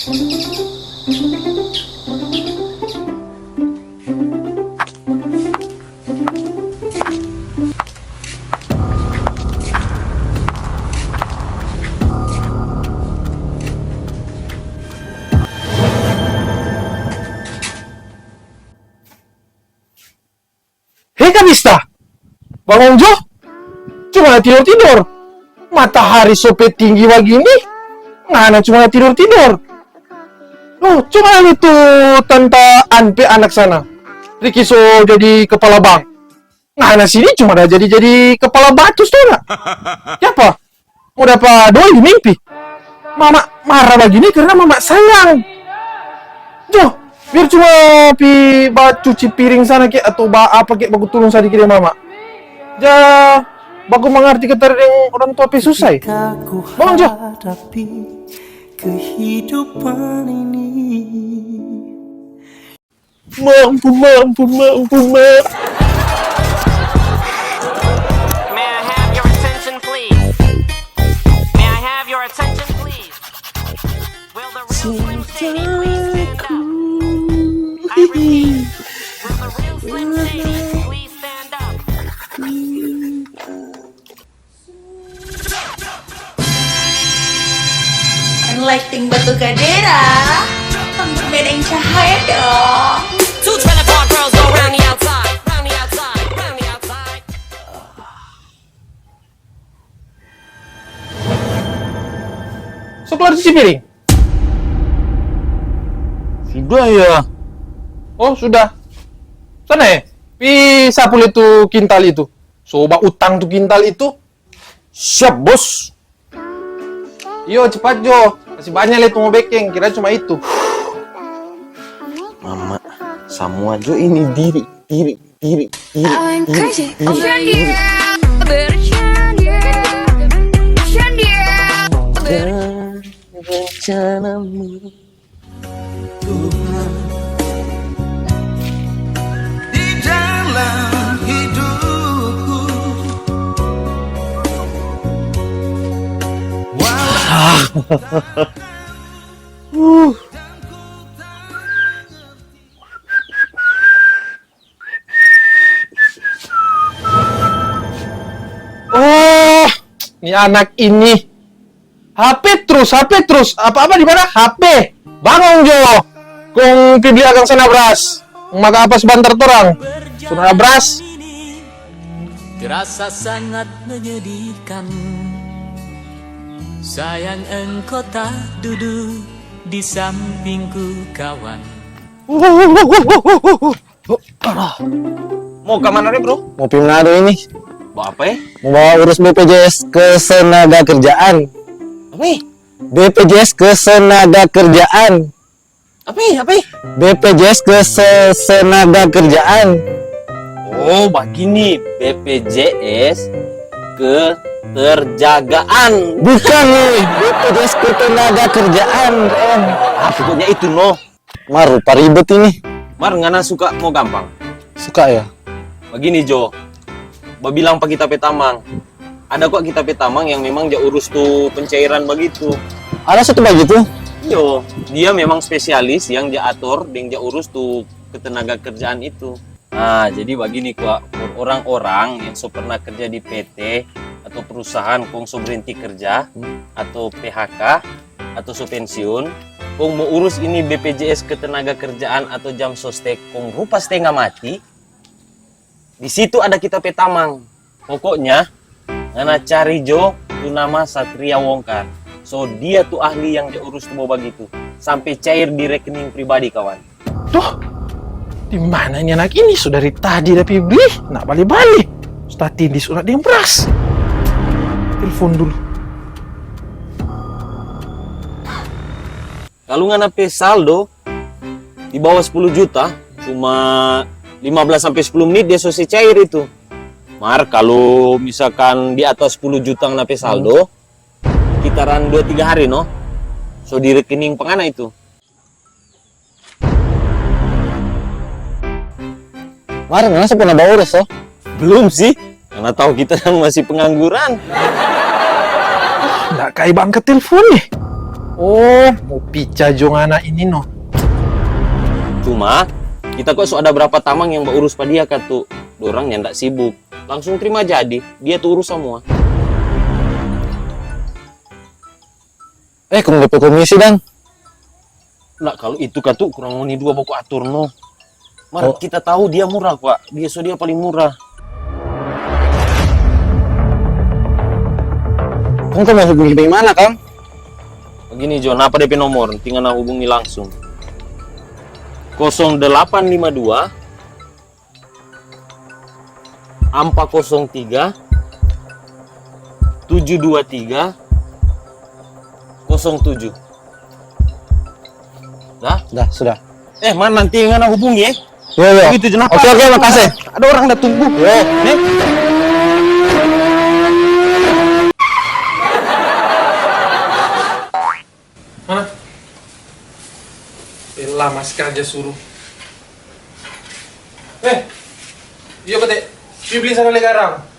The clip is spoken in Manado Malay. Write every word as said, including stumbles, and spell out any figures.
Hei, Kabista, bangun jo! Cuma tidor-tidor. Matahari so pe tinggi bagini, ngana cuma tidor-tidor. Loh, coba lihat tu Tanta An pe anak sana. Riki so jadi kepala bank. Ngana sini cuma da jadi-jadi kepala batu, so na. Kiapa? Mo dapa doi mimpi? Mama mara bagini karna mama sayang. Jo, biar cuma pi bacuci piring sana ke atau ba apa ke, baku tulung sadiki deng mama. Ja, baku mangarti ka tare deng orang tua pe susah. Bangun, Jo. Kehidupan ini. Mampu, mampu, mampu, mampu. May I have your attention, please? May I have your attention, please? Will the real Slim Shady please stand up? I repeat, will the real Slim Shady please stand up? Kan lighting batu kadera, kan berbeda cahaya dong. Two trailer park girls go round the outside, round the outside, round the outside. So kelar cuci piring? Sudah ya. Oh, sudah. Sana ya. Pi sapu le tu kintal itu. So ba utang tu kintal itu. Siap, Bos. Iyo, cepat jo. Masih banya le tu mo bekeng, kira cuma itu. Mama, samua jo ini diri, diri, diri, diri, diri, diri, diri. Dan rencanamu. Tuhan di dalam hidupku. Walau Uh. Oh, ni anak ini. H P trus, H P trus. Apa-apa di mana? H P. Bangun jo. Kong pi bli akang sana bras. Maka apa sebentar torang. Sudah bras. Terasa sangat menyedihkan. Sayang engkau tak duduk di sampingku, kawan. Mo ka mana re, Bro? Mo pi Manado ini. Bawa apa, eh? Mo bawa urus B P J S Kesenagakerjaan. Apa, eh? B P J S Kesenagakerjaan. Apa, eh? Apa, eh? B P J S Kese-, Kesenagakerjaan. Oh, bagini, B P J S Keterjagaan. Bukan nih, B P J S Ketenagakerjaan, Ren. Ah, pokoknya itu, no. Mar, rupa ribet ini. Mar, ngana suka mo gampang? Suka ya. Bagini jo, babilang pa kita pe tamang. Ada kwa kita pe tamang yang memang ja urus tu pencairan bagitu. Ada satu bagitu? Iyo, dia memang spesialis yang ja ator deng ja urus tu ketenagakerjaan itu. Nah, jadi bagini kwa, for orang-orang yang so pernah kerja di P T atau perusahaan kong so berhenti kerja, atau P H K, atau so pensiun, kong mo urus ini B P J S Ketenagakerjaan atau jam sostek, kong rupa stenga mati, di situ ada kita pe tamang. Pokoknya, ngana cari jo tu nama Satria Wongkar. So, dia tu ahli yang ja urus tu bagitu, sampe cair di rekening pribadi, kawan. Duh, di mana ini anak ini? So dari tadi da pi bli, nda bale-bale. So tadi di sunat deng bras. Telepon dulu. Kalu ngana pe saldo di bawah sepuluh juta, cuma lima belas sampe sepuluh menit dia so se cair itu. Mar, kalu misalkan di atas sepuluh juta ngana pe saldo, sekitaran dua tiga hari, no, so di rekening pa ngana itu. Mar, ngana so pernah baurus, to? Belum sih, karena tahu kita yang masih pengangguran. Nda kai bangka telepon nih. Oh, mo pica jo ngana ini no. Cuma, kita kok so ada berapa tamang yang baurus pa dia katu. Dorang nyanda sibuk. Langsung terima jadi, dia tu urus samua. Eh, kong depe komisi dang? Nah, kalu itu katu kurang ngoni dua baku atur no. Mar, oh, kita tahu dia murah, Pak. Biasa dia paling murah. Kong ko mau hubungi bagaimana, Kang? Begini, John, apa depe nomor? Tinggal na hubungi langsung. Kosong delapan lima dua, ampa kosong tiga, tujuh dua tiga, kosong tujuh. Dah? Dah, sudah. Eh, man, nanti ngana hubungi, eh. Yo, yo. Begitu, kenapa? Oke, oke, makasih. Ada orang da tunggu. Yo. Nih. Mana? Eh, lama sekali aja suruh. Eh, iyo, kate. Pi beli sana le garang.